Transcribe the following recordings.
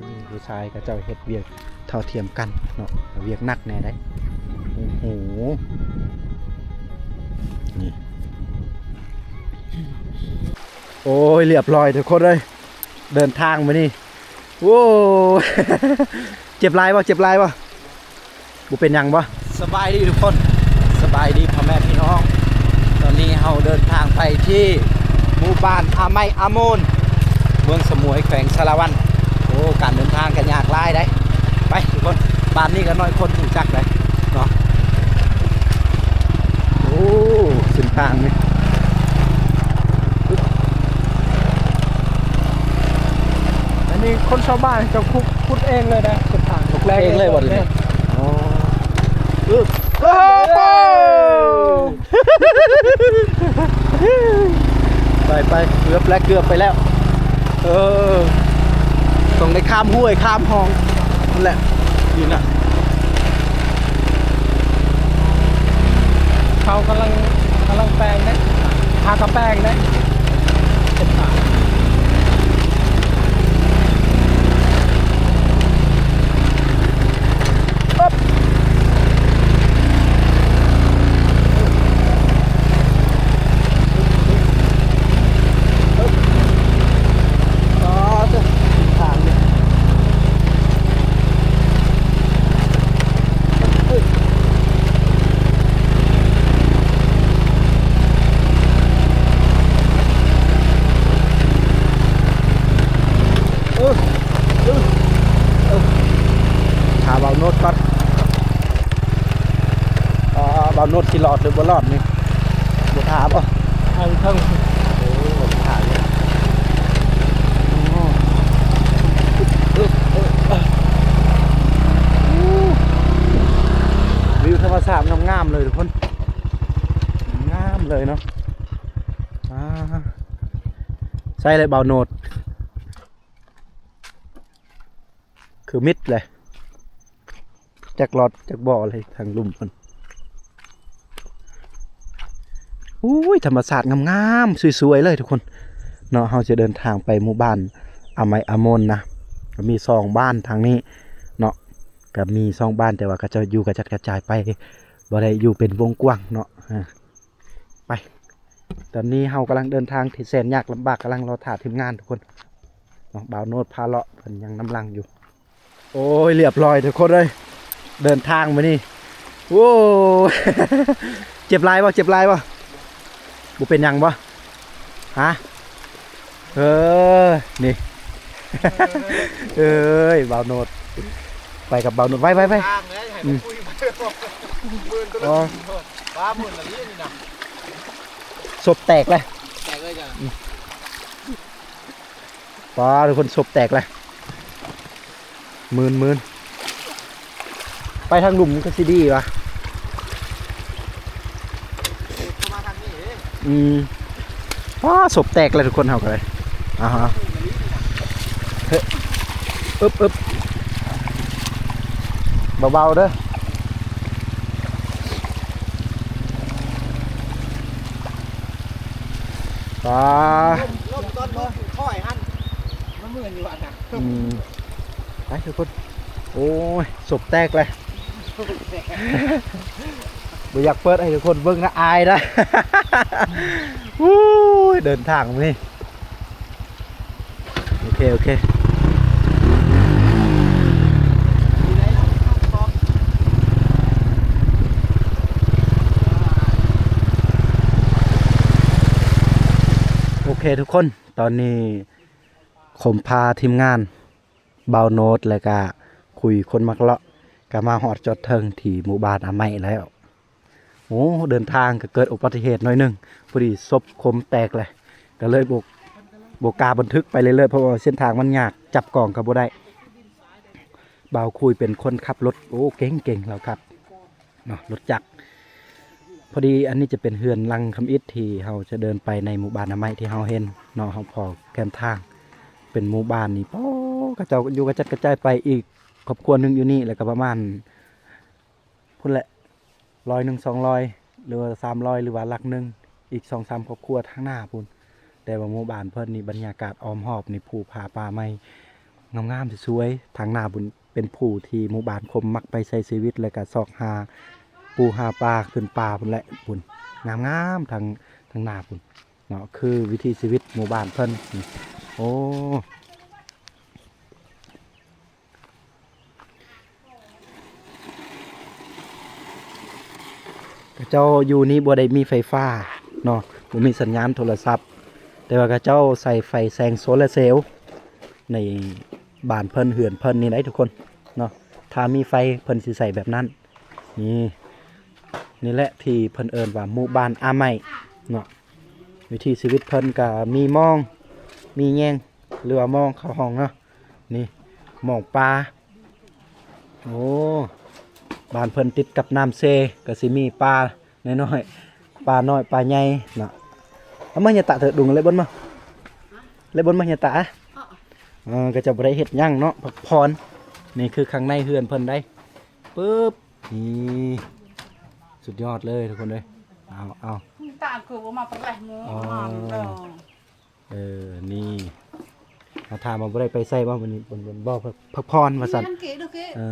ນີ້ ຜູ້ຊາຍເຂົາເຈົ້າເຮັດວຽກເທົ່າທຽມກັນເນາະ ວຽກໜັກແດ່ໃດ໋. ໂອ້ໂຫ ນີ້ ໂອ້ຍ ລຽບລ້ອຍທຸກຄົນເອີຍ ເດີນທາງມື້ນີ້ ໂອ້ຍ ເຈັບຫຼາຍບໍ່? ເຈັບຫຼາຍບໍ່? ບໍ່ເປັນຫຍັງບໍ່? ສະບາຍດີທຸກຄົນ ສະບາຍດີພໍ່ແມ່ພີ່ນ້ອງ. ຕອນນີ້ເຮົາເດີນທາງໄປທີ່ໝູ່ບ້ານອາໄມອາໂມນ ເມືອງສະໝວຍ ແຂວງສາລະວັນ. ໂອ້ ການເດີນທາງກໍຍາກຫຼາຍໃດ໋. ໄປທຸກຄົນ ບ້ານນີ້ກໍນ້ອຍຄົນຮູ້ຈັກໃດ໋ເນາະ. ໂອ້ ເສັ້ນທາງນີ້ ອັນນີ້ຄົນຊາວບ້ານເຈົ້າຂຸດ ຂຸດເອງເລີຍນະ ເສັ້ນທາງ ຂຸດເອງເລີຍບໍ່ນີ້? ອໍ ອຶບ ໂອ້ໂຫ ໄປໆ ເກືອບແລ້ວ ເກືອບໄປແລ້ວ. ເອີ ຕ້ອງໄດ້ຂ້າມຫ້ວຍຂ້າມຮ່ອງນັ້ນແຫຼະ ນີ້ນະ. ເຂົາກຳລັງ ກຳລັງແປງເດ້ ຫາກະແປງເດ້. ອໍ ເຈົ້າ ທາງນີ້ ເອີ ເອີ ເອີ ຖ້າເບົາໂນດກ່ອນ. ອ່າ ບ່າວໂນດຊິລອດຫຼືບໍ່ລອດນີ້ ບໍ່ຖ້າບໍ່? ທາງເທິງ ໂອ້ ບໍ່ຖ້າເລີຍ. ໂອ້ ວິວທຳມະຊາດງາມໆເລີຍທຸກຄົນ ງາມເລີຍເນາະ. ອ່າ ໃສ່ເລີຍບ່າວໂນດ ຄືມິດເລີຍ ຈັກລອດຈັກບໍ່ເລີຍທາງລຸ່ມເພິ່ນ. ໂອ້ຍ ທຳມະຊາດງາມໆ ສວຍໆເລີຍທຸກຄົນເນາະ. ເຮົາຈະເດີນທາງໄປໝູ່ບ້ານອາໄມອາໂມນນະ ກໍມີສອງບ້ານທາງນີ້ເນາະ ກໍມີສອງບ້ານ ແຕ່ວ່າເຂົາເຈົ້າຢູ່ກະຈັດກະຈາຍໄປ ບໍ່ໄດ້ຢູ່ເປັນວົງກວ້າງເນາະ. ໄປ ຕອນນີ້ເຮົາກຳລັງເດີນທາງທີ່ແສນຍາກລຳບາກ ກຳລັງລໍຖ້າທີມງານທຸກຄົນເນາະ. ບ່າວໂນດພາເລາະ ເພິ່ນຍັງນຳຫຼັງຢູ່. ໂອ້ຍ ລຽບລ້ອຍທຸກຄົນເອີຍ ເດີນທາງມື້ນີ້ ໂອ້ຍ ເຈັບຫຼາຍບໍ່? ເຈັບຫຼາຍບໍ່? ບໍ່ເປັນຫຍັງບໍ່? ຮະ? ເອີ ນີ້ ເອີຍ ບ່າວໂນດ ໄປກັບບ່າວໂນດ ໄວໆໆ ອືມ ອໍ ຟ້າໝື່ນອີ່ຫຼີນີ້ນະ ສົບແຕກເລີຍ ແຕກເລີຍຈ້ະ ອືມ ປ້າ ທຸກຄົນ ສົບແຕກເລີຍ ມື່ນໆ ໄປທາງລຸ່ມກໍຊິດີວະ ເຂົ້າມາທາງນີ້ເດ້ ອືມ ປ້າ ສົບແຕກເລີຍທຸກຄົນ ເຮົາກໍເລີຍ ອ່າຮະ ເຮີ ອຶບ ອຶບ ເບົາໆເດີ ປ້າ ລົມ ລົມຕອນລົມຖອຍຫັ້ນ ມັນເໝືອນຢູ່ອັນນະ ອືມ ໄປທຸກຄົນ ໂອ້ຍ ສົບແຕກເລີຍ ສົບແຕກ ບໍ່ຢາກເປີດໃຫ້ທຸກຄົນເບິ່ງນະ ອາຍນະ. ໂອ້ຍ ເດີນທາງມື້ນີ້ ໂອເຄ ໂອເຄ ໂອເຄທຸກຄົນ ຕອນນີ້ ຄົມພາທີມງານ ບ່າວໂນດ ແລະກະຄຸຍຄົນມັກເລາະ ກະມາຮອດຈອດເຖິງທີ່ໝູ່ບ້ານອາໄມ້ແລ້ວ. ໂອ້ ເດີນທາງກະເກີດອຸບັດຕິເຫດໜ້ອຍໜຶ່ງ ພໍດີສົບຄົມແຕກແຫຼະ ກະເລີຍບໍ່ ບໍ່ກ້າບັນທຶກໄປເລື້ອຍໆ ເພາະວ່າເສັ້ນທາງມັນຍາກ ຈັບກ້ອງກະບໍ່ໄດ້. ບ່າວຄຸຍເປັນຄົນຂັບລົດ ໂອ້ ເກັ່ງໆ ລາວຂັບ ເນາະ ລົດຈັກ. ພໍດີອັນນີ້ຈະເປັນເຮືອນຫຼັງທຳອິດທີ່ເຮົາຈະເດີນໄປໃນໝູ່ບ້ານອາໄມ້ທີ່ເຮົາເຫັນເນາະ ເຮົາພໍແຄມທາງ. ເປັນໝູ່ບ້ານນີ້ ໂອ້ ເຂົາເຈົ້າຢູ່ກະຈັດກະຈາຍໄປ ອີກຄອບຄົວໜຶ່ງຢູ່ນີ້ ແລ້ວກະປະມານພຸ້ນແຫຼະ ຮ້ອຍໜຶ່ງ ສອງຮ້ອຍ ຫຼືວ່າສາມຮ້ອຍ ຫຼືວ່າຫຼັກໜຶ່ງ ອີກສອງສາມຄອບຄົວທາງໜ້າພຸ້ນ. ແຕ່ວ່າໝູ່ບ້ານເພິ່ນນີ້ ບັນຍາກາດອ້ອມຮອບນີ້ ພູຜາປ່າໄມ້ ງາມໆ ສວຍໆ ທາງໜ້າພຸ້ນ ເປັນພູທີ່ໝູ່ບ້ານຄົມມັກໄປໃຊ້ຊີວິດ ແລ້ວກະຊອກຫາປູຫາປາ ຂຶ້ນປ່າພຸ້ນແຫຼະ ພຸ້ນ ງາມໆ ທາງ ທາງໜ້າພຸ້ນເນາະ ຄືວິຖີຊີວິດໝູ່ບ້ານເພິ່ນ. ໂອ້ ເຂົາເຈົ້າຢູ່ນີ້ບໍ່ໄດ້ມີໄຟຟ້າເນາະ ບໍ່ມີສັນຍານໂທລະສັບ ແຕ່ວ່າເຂົາເຈົ້າໃສ່ໄຟແສງໂຊລາເຊວໃນບ້ານເພິ່ນ ເຮືອນເພິ່ນນີ້ໄດ໋ທຸກຄົນເນາະ. ຖ້າມີໄຟເພິ່ນຊິໃສ່ແບບນັ້ນ. ນີ້ ນີ້ແຫຼະທີ່ເພິ່ນເອີ້ນວ່າໝູ່ບ້ານອາໄມ້ເນາະ. ວິຖີຊີວິດເພິ່ນກະມີມອງ ມີແຍງ ຫຼືວ່າມອງເຂົ້າຫ້ອງເນາະ. ນີ້ມອງປາ ໂອ້ ບ້ານເພິ່ນຕິດກັບນ້ຳເຊ ກະຊິມີປານ້ອຍໆ ປານ້ອຍປາໃຫຍ່ເນາະ. ເອົາມາຍາຕະເທີດຸງເລີຍບົນມາ ເລີຍບົນມາຍາຕະ ເອີ ກະຈະບໍ່ໄດ້ເຮັດຫຍັງເນາະ ພັກຜ່ອນ. ນີ້ຄືຂ້າງໃນເຮືອນເພິ່ນໄດ໋ ປຶບ ນີ້ ສຸດຍອດເລີຍທຸກຄົນເອີຍ. ເອົາ ເອົາ ຕາຄືບໍ່ມາປະແລະໝູ ອໍ ມັນເດີ ເອີ ນີ້ ເຮົາຖາມວ່າບໍ່ໄດ້ໄປໃສບໍ່ມື້ນີ້ ເພິ່ນ ເພິ່ນບອກພັກຜ່ອນວ່າຊັ້ນ. ເອີ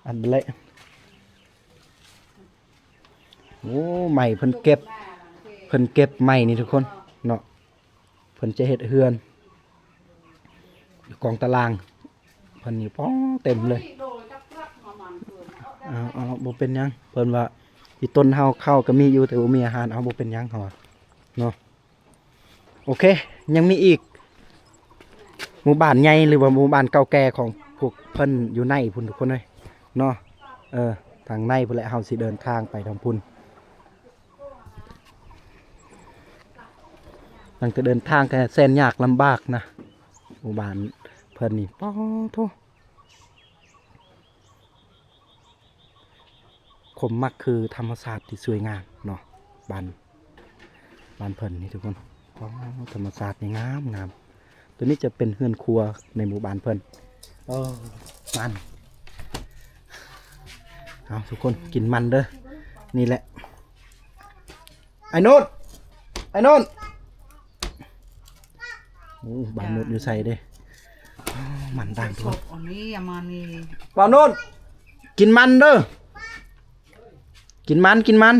ອັນເລະ ໂອ້ ໄມ້ເພິ່ນເກັບ ເພິ່ນເກັບໄມ້ນີ້ທຸກຄົນເນາະ. ເພິ່ນຈະເຮັດເຮືອນ ຢູ່ກອງຕາລາງເພິ່ນນີ້ ປ້ອ ເຕັມເລີຍ. ເອົາ ເອົາ ບໍ່ເປັນຫຍັງ ເພິ່ນວ່າ ອີຕົ້ນເຮົາເຂົ້າກະມີຢູ່ ແຕ່ບໍ່ມີອາຫານ. ເອົາ ບໍ່ເປັນຫຍັງ ເຂົາວ່າເນາະ. ໂອເຄ ຍັງມີອີກ ໝູ່ບ້ານໃຫຍ່ ຫຼືວ່າໝູ່ບ້ານເກົ່າແກ່ຂອງພວກເພິ່ນຢູ່ໃນພຸ້ນທຸກຄົນເອີຍເນາະ. ເອີ ທາງໃນພຸ້ນແຫຼະ ເຮົາຊິເດີນທາງໄປທາງພຸ້ນ. ຕັ້ງແຕ່ເດີນທາງກະແສນຍາກລຳບາກນະ ໝູ່ບ້ານເພິ່ນນີ້ ປາໂທ້ ຄົມມັກຄືທຳມະຊາດທີ່ສວຍງາມເນາະ. ບ້ານ ບ້ານເພິ່ນນີ້ທຸກຄົນ ປາ ທຳມະຊາດນີ້ງາມໆ. ໂຕນີ້ຈະເປັນເຮືອນຄົວໃນໝູ່ບ້ານເພິ່ນ. ເອີ ມັນ ເອົາ ທຸກຄົນກິນມັນເດີ ນີ້ແຫຼະ. ໄອ້ໂນດ ໄອ້ໂນດ ໂອ້ ບ່າວໂນດຢູ່ໃສເດ້? ມັນຕ່າງຕົວ ອັນນີ້ ອັນນີ້ ບ່າວໂນດ ກິນມັນເດີ ກິນມັນ ກິນມັນ.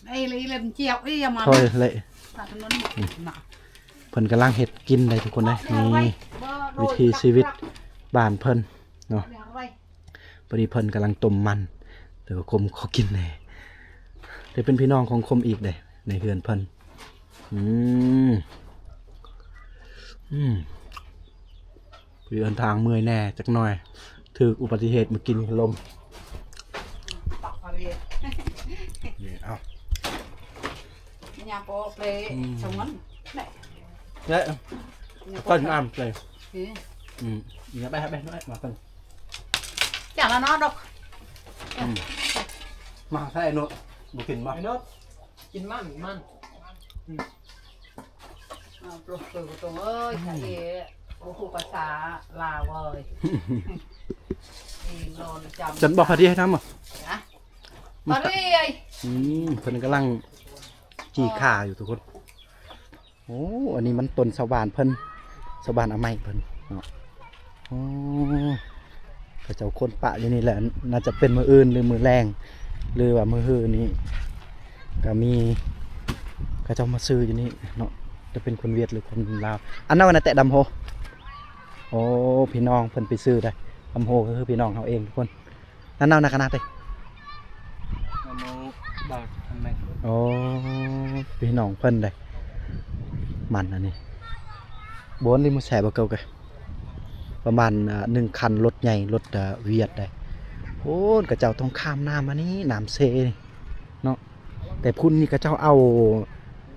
ເອີຍ ເລີຍ ເລີຍ ເຈ້ຍ ເອີຍ ມາ ໂອ້ຍ ເລີຍ ເພິ່ນກຳລັງເຮັດກິນໄດ໋ທຸກຄົນເດ້. ນີ້ວິຖີຊີວິດບ້ານເພິ່ນເນາະ. ພໍດີເພິ່ນກຳລັງຕົ້ມມັນ ແຕ່ວ່າຄົມຂໍກິນແດ່ ແຕ່ເປັນພີ່ນ້ອງຂອງຄົມອີກເດ້ ໃນເຮືອນເພິ່ນ. ອືມ ອືມ ເດີນທາງເມື່ອຍແດ່ຈັກໜ້ອຍ ຖືກອຸບັດຕິເຫດມາກິນລົມ. ນີ້ ເອົາ ຍາໂປເປ ອືມ ສະຫງວນ ແລະ ຍາໂປ ກ້ອນນ້ຳເປ ອືມ ຍາໄປຫາໄປ ມາກ່ອນ ຈາກລະເນາະ ດອກ ອືມ ມາໃສ່ໂນດ ບໍ່ກິນບໍ່ ໄອ້ໂນດ ກິນມັນ ມັນ ອືມ. ອ້າວ ໂອ້ໂຫ ຕົງເອີຍ ອືມ ສະເອ ບໍ່ຮູ້ພາສາລາວເວີຍ ອີ່ນອນຈຳ ຈັນບອກພາດີໃຫ້ທຳບໍ່? ຮະ? ມາ ພາດີເອີຍ ອືມ ເພິ່ນກຳລັງຈີ່ຂ່າຢູ່ທຸກຄົນ. ໂອ້ ອັນນີ້ມັນຕົ້ນສະຫວ່ານເພິ່ນ ຊາວບ້ານອາໄມເພິ່ນເນາະ. ໂອ້ ເຂົາເຈົ້າຄົ້ນປະຢູ່ນີ້ແຫຼະ ໜ້າຈະເປັນມື້ອື່ນ ຫຼື ມື້ແລງ ຫຼືວ່າມື້ຮືນີ້ ກະມີເຂົາເຈົ້າມາຊື້ຢູ່ນີ້ເນາະ. ຈະເປັນຄົນຫວຽດ ຫຼື ຄົນລາວ. ອັນນັ້ນນະແຕະດຳໂຮ. ໂອ້ ພີ່ນ້ອງເພິ່ນໄປຊື້ໄດ໋. ດຳໂຮກໍຄືພີ່ນ້ອງເຮົາເອງທຸກຄົນ. ນັ້ນເອົານະກະນະເຕ. ໂອ້ ພີ່ນ້ອງເພິ່ນເດ້. ມັນອັນນີ້ ບ່ອນລິມແຊບໍ່ເກົ່າກະ ປະມານ ອ່າ ໜຶ່ງຄັນລົດໃຫຍ່ ລົດ ອ່າ ຫວຽດໄດ໋. ໂອ້ ເຂົາເຈົ້າຕ້ອງຂ້າມນ້ຳອັນນີ້ ນ້ຳເຊນີ້ເນາະ. ແຕ່ພຸ້ນນີ້ເຂົາເຈົ້າເອົາ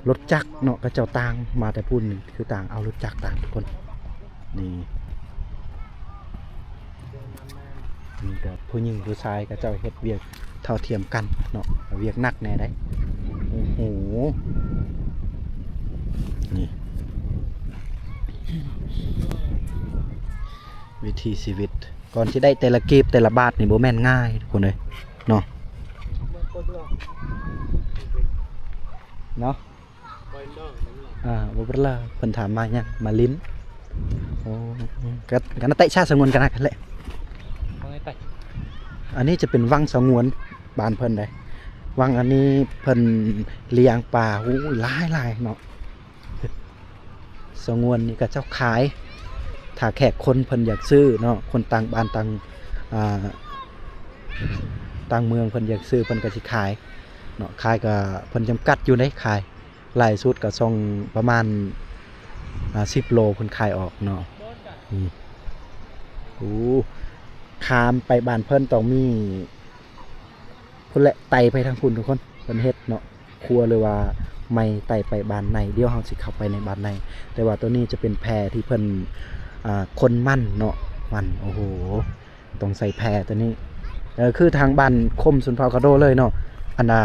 ລົດຈັກເນາະ ເຂົາເຈົ້າຕ່າງມາແຕ່ພຸ້ນ ຄືຕ່າງເອົາລົດຈັກຕ່າງທຸກຄົນ. ນີ້ ນີ້ກໍຜູ້ຍິງຜູ້ຊາຍເຂົາເຈົ້າເຮັດວຽກເທົ່າທຽມກັນເນາະ ວຽກໜັກແດ່ໄດ໋. ໂອ້ໂຫ ນີ້ ວິຖີຊີວິດ ກ່ອນຊິໄດ້ແຕ່ລະກີບແຕ່ລະບາດນີ້ບໍ່ແມ່ນງ່າຍທຸກຄົນເອີຍເນາະ ເນາະ. ອ່າ ບໍ່ເປັນລາວ ເພິ່ນຖາມມາຫຍັງ ມາຫຼິ້ນ. ໂອ້ ກະ ກະນະເຕະຊາສະຫງວນກະນະແຫຼະ. ອັນນີ້ຈະເປັນວັງສະຫງວນບ້ານເພິ່ນເດ້. ວັງອັນນີ້ເພິ່ນລ້ຽງປາ ໂອ້ຍ ຫຼາຍໆເນາະ. ສະຫງວນນີ້ເຂົາເຈົ້າຂາຍ ຖ້າແຂກຄົນເພິ່ນຢາກຊື້ເນາະ ຄົນຕ່າງບ້ານຕ່າງ ອ່າ ຕ່າງເມືອງເພິ່ນຢາກຊື້ ເພິ່ນກໍຊິຂາຍເນາະ. ຂາຍກໍເພິ່ນຈຳກັດຢູ່ເດ້ ຂາຍຫຼາຍສຸດກໍຊ່ອງປະມານ ອ່າ ສິບໂລເພິ່ນຂາຍອອກເນາະ. ອືມ ໂອ້ ຂ້າມໄປບ້ານເພິ່ນຕ້ອງມີ ພຸ້ນແຫຼະ ໄຕ່ໄປທາງພຸ້ນທຸກຄົນ ເພິ່ນເຮັດເນາະ ຂົວ ຫຼືວ່າໄມ້ໄຕ່ໄປບ້ານໃນ. ດຽວເຮົາຊິເຂົ້າໄປໃນບ້ານໃນ ແຕ່ວ່າໂຕນີ້ຈະເປັນແພທີ່ເພິ່ນ ອ່າ ຂົນມັນເນາະ ມັນ ໂອ້ໂຫ ຕ້ອງໃສ່ແພໂຕນີ້ ເອີ ຄືທາງບ້ານຄົມຊົນເຜົ່າກະໂດເລີຍເນາະ. ອັນນ່າ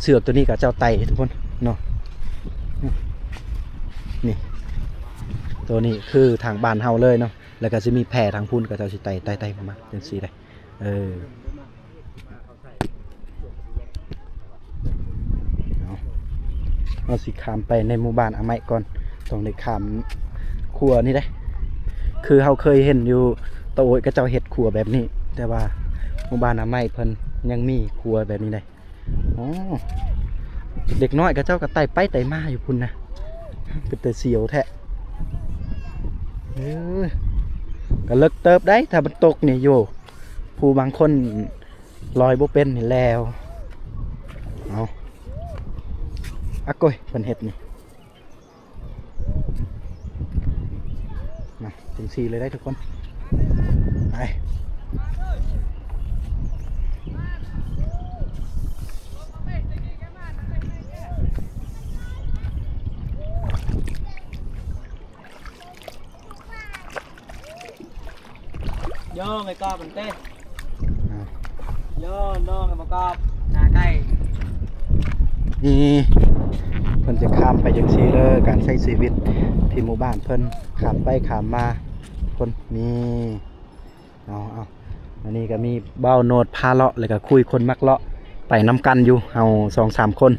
ເຊືອກໂຕນີ້ເຂົາເຈົ້າໄຕ່ທຸກຄົນເນາະ ນີ້ ໂຕນີ້ຄືທາງບ້ານເຮົາເລີຍເນາະ ແລ້ວກໍຊິມີແພທາງພຸ້ນ ເຂົາເຈົ້າຊິໄຕ່ ໄຕ່ ໄຕ່ມາຈັ່ງຊີ້ໄດ໋. ເອີ ເຮົາ ເຮົາຊິຂ້າມໄປໃນໝູ່ບ້ານອາໄມກ່ອນ ຕ້ອງໄດ້ຂ້າມຂົວນີ້ເດ້. ຄືເຮົາເຄີຍເຫັນຢູ່ຕະໂອ້ຍ ເຂົາເຈົ້າເຮັດຂົວແບບນີ້ ແຕ່ວ່າໝູ່ບ້ານອາໄມເພິ່ນຍັງມີຂົວແບບນີ້ເດ້. ອໍ ເດັກນ້ອຍເຂົາເຈົ້າກໍໄຕ່ໄປໄຕ່ມາຢູ່ພຸ້ນນະ ເປັນຕາສຽວແທ້. ເອີ ກໍເລິກເຕີບໄດ໋ ຖ້າມັນຕົກນີ້ ໂຢ ຜູ້ບາງຄົນລອຍບໍ່ເປັນນີ້ແລ້ວ. ເອົາ ອາໂກຍ ເພິ່ນເຮັດນີ້ ມາ ຈັ່ງຊີ້ເລີຍໄດ໋ທຸກຄົນ ໄປ. ໂຍ ໄປກອບມັນເຕະ ອ່າ ໂຍ ໂນ ໄປປະກອບໜ້າໄກ່. ນີ້ເພິ່ນຈະຂ້າມໄປຈັ່ງຊີ້ເດີ ການໃຊ້ຊີວິດທີ່ໝູ່ບ້ານເພິ່ນ ຂ້າມໄປຂ້າມມາຄົນນີ້. ເອົາ ເອົາ ອັນນີ້ກໍມີບ່າວໂນດພາເລາະ ແລ້ວກໍຄຸຍຄົນມັກເລາະ ໄປນຳກັນຢູ່ ເຮົາສອງສາມຄົນ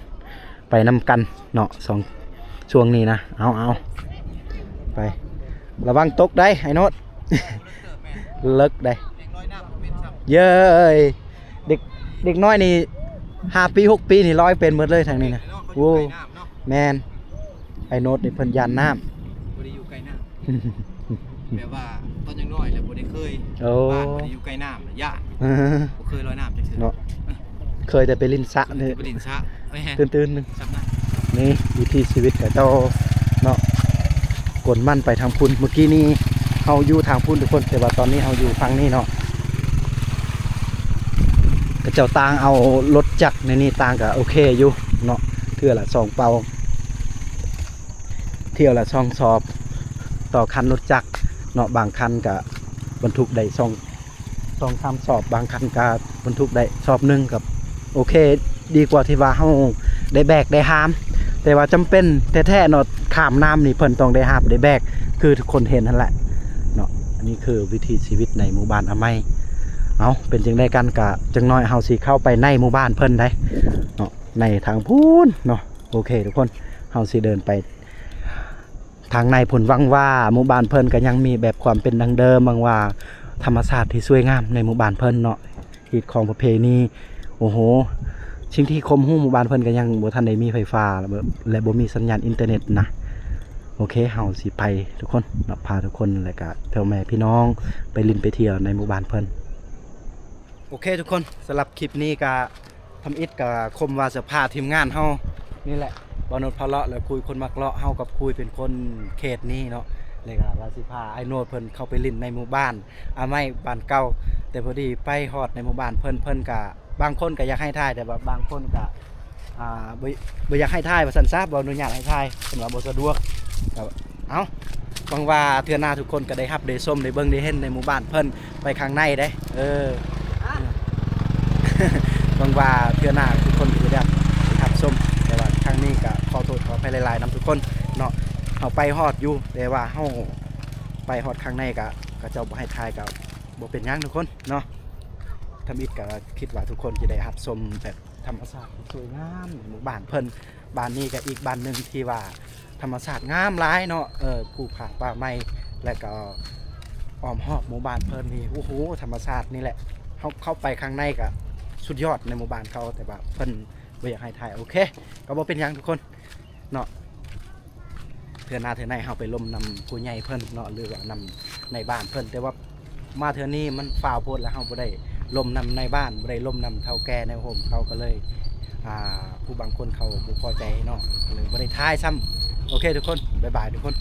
ໄປນຳກັນເນາະ ສອງ ຊ່ວງນີ້ນະ. ເອົາ ເອົາ ໄປ ລະວັງຕົກໄດ໋ ໄອ້ໂນດ ເລິກໄດ໋. ເຢີ້ຍ ເດັກ ເດັກນ້ອຍນີ້ ຫ້າປີ ຫົກປີນີ້ລອຍເປັນໝົດເລີຍທາງນີ້ນະ. ໂອ້ ແມ່ນ ໄອ້ໂນດນີ້ເພິ່ນຢ້ານນ້ຳ ບໍ່ໄດ້ຢູ່ໃກ້ນ້ຳ. ແບບວ່າຕອນຍັງນ້ອຍແລ້ວບໍ່ໄດ້ເຄີຍ ໂອ້ ບ້ານບໍ່ໄດ້ຢູ່ໃກ້ນ້ຳ ຢ້ານ ເອີ ບໍ່ເຄີຍລອຍນ້ຳຈັກເທື່ອເນາະ. ເຄີຍແຕ່ໄປຫຼິ້ນສະ ເຄີຍແຕ່ໄປຫຼິ້ນສະ ແມ່ນ ຕື່ນໆໜຶ່ງ. ນີ້ວິຖີຊີວິດຂອງເຂົາເຈົ້າເນາະ ຂົນມັນໄປທາງພຸ້ນ. ເມື່ອກີ້ນີ້ເຮົາຢູ່ທາງພຸ້ນທຸກຄົນ ແຕ່ວ່າຕອນນີ້ເຮົາຢູ່ຝັ່ງນີ້ເນາະ. ເຂົາເຈົ້າຕ່າງເອົາລົດຈັກໃນນີ້ຕ່າງກໍໂອເຄຢູ່ເນາະ ເທື່ອລະສອງເປົາ ຖ້ຽວລະສອງສອບຕໍ່ຄັນລົດຈັກເນາະ. ບາງຄັນກະບັນທຸກໄດ້ສອງ ສອງສາມສອບ ບາງຄັນກະບັນທຸກໄດ້ສອບໜຶ່ງ ກະໂອເຄ ດີກວ່າທີ່ວ່າເຮົາໄດ້ແບກໄດ້ຫາມ. ແຕ່ວ່າຈຳເປັນແທ້ໆເນາະ ຂ້າມນ້ຳນີ້ເພິ່ນຕ້ອງໄດ້ຫາບໄດ້ແບກ ຄືທຸກຄົນເຫັນຫັ້ນແຫຼະເນາະ. ອັນນີ້ຄືວິຖີຊີວິດໃນໝູ່ບ້ານອາໄມ. ເອົາ ເປັນຈັ່ງໃດກັນ ກະຈັກໜ້ອຍເຮົາຊິເຂົ້າໄປໃນໝູ່ບ້ານເພິ່ນໄດ໋ເນາະ ໃນທາງພຸ້ນເນາະ. ໂອເຄທຸກຄົນ ເຮົາຊິເດີນໄປ ທາງໃນເພິ່ນຫວັງວ່າໝູ່ບ້ານເພິ່ນກໍຍັງມີແບບຄວາມເປັນດັ້ງເດີມ, ຫວັງວ່າທຳມະຊາດທີ່ສວຍງາມໃນໝູ່ບ້ານເພິ່ນເນາະ, ຮີດຄອງປະເພນີ ໂອ້ໂຫ ສິ່ງທີ່ຄົມຮູ້ໝູ່ບ້ານເພິ່ນກໍຍັງບໍ່ທັນໄດ້ມີໄຟຟ້າ ແລະ ແລະ ບໍ່ມີສັນຍານອິນເຕີເນັດນະ. ໂອເຄ ເຮົາຊິໄປທຸກຄົນເນາະ, ພາທຸກຄົນ ແລະ ກະພໍ່ແມ່ພີ່ນ້ອງໄປຫຼິ້ນໄປທ່ຽວໃນໝູ່ບ້ານເພິ່ນ. ໂອເຄທຸກຄົນ, ສຳລັບຄລິບນີ້ກະ ທຳອິດກະຄົມວ່າຈະພາທີມງານເຮົານີ້ແຫຼະ ບ່າວໂນດພາເລາະ ແລະ ຄຸຍຄົນມັກເລາະ, ເຮົາກັບຄຸຍເປັນຄົນເຂດນີ້ເນາະ, ແລ້ວກະວ່າຊິພາອ້າຍໂນດເພິ່ນເຂົ້າໄປຫຼິ້ນໃນໝູ່ບ້ານອາໄມ້ບ້ານເກົ່າ, ແຕ່ພໍດີໄປຮອດໃນໝູ່ບ້ານເພິ່ນ ເພິ່ນກະ ບາງຄົນກະຢາກໃຫ້ຖ່າຍ ແຕ່ວ່າບາງຄົນກະ ອ່າ ບໍ່ ບໍ່ຢາກໃຫ້ຖ່າຍວ່າຊັ້ນຊະ, ບໍ່ອະນຸຍາດໃຫ້ຖ່າຍ ເພິ່ນວ່າບໍ່ສະດວກ. ກໍ ເອົ້າ ຫວັງວ່າເທື່ອໜ້າທຸກຄົນກໍໄດ້ຮັບໄດ້ຊົມໄດ້ເບິ່ງໄດ້ເຫັນໃນໝູ່ບ້ານເພິ່ນ ໄປຂ້າງໃນເດ້ ເອີ ຫວັງວ່າເທື່ອໜ້າທຸກຄົນກໍຈະໄດ້ຮັບຊົມ, ແຕ່ວ່າຄັ້ງນີ້ກໍຂໍໂທດຂໍອະໄພຫຼາຍໆນຳທຸກຄົນເນາະ. ເຮົາໄປຮອດຢູ່ ແຕ່ວ່າເຮົາໄປຮອດຂ້າງໃນກໍ ເຂົາເຈົ້າບໍ່ໃຫ້ຖ່າຍ ກໍບໍ່ເປັນຫຍັງທຸກຄົນເນາະ. ທຳອິດກໍຄິດວ່າທຸກຄົນຈະໄດ້ຮັບຊົມແບບ ທຳມະຊາດທີ່ສວຍງາມໃນໝູ່ບ້ານເພິ່ນ. ບ້ານນີ້ກໍອີກບ້ານໜຶ່ງທີ່ວ່າທຳມະຊາດງາມຫຼາຍເນາະ, ເອີ ພູຜາປ່າໄມ້ ແລ້ວກໍອ້ອມຮອບໝູ່ບ້ານເພິ່ນນີ້ ໂອ້ໂຫ ທຳມະຊາດນີ້ແຫຼະ. ເຮົາເຂົ້າໄປຂ້າງໃນກໍສຸດຍອດໃນໝູ່ບ້ານເຂົາ, ແຕ່ວ່າເພິ່ນບໍ່ຢາກໃຫ້ຖ່າຍ. ໂອເຄ ກໍບໍ່ເປັນຫຍັງທຸກຄົນເນາະ. ເທື່ອໜ້າເທື່ອໃນເຮົາໄປລົມນຳຜູ້ໃຫຍ່ເພິ່ນເນາະ ຫຼືວ່ານຳນາຍບ້ານເພິ່ນ, ແຕ່ວ່າມາເທື່ອນີ້ມັນຟ້າວໂພດ ແລ້ວເຮົາບໍ່ໄດ້ລົມນຳນາຍບ້ານ ບໍ່ໄດ້ລົມນຳເຖົ້າແກ່ໃນໂຮມເຂົາ, ກໍເລີຍ ອ່າ ຜູ້ບາງຄົນເຂົາບໍ່ພໍໃຈເນາະ, ກໍເລີຍບໍ່ໄດ້ຖ່າຍຊ້ຳ. ໂອເຄທຸກຄົນ ບາຍບາຍທຸກຄົນ.